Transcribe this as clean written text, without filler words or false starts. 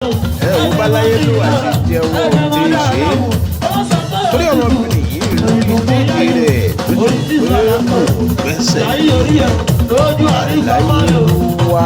Ẹ wo báláyé ló wà sí jẹ́wọ́ tí ń ṣe é torí ọmọbìnrin yìí lórí stage rẹ̀ tó sì pé kò gbẹ́sẹ̀ láyé wá.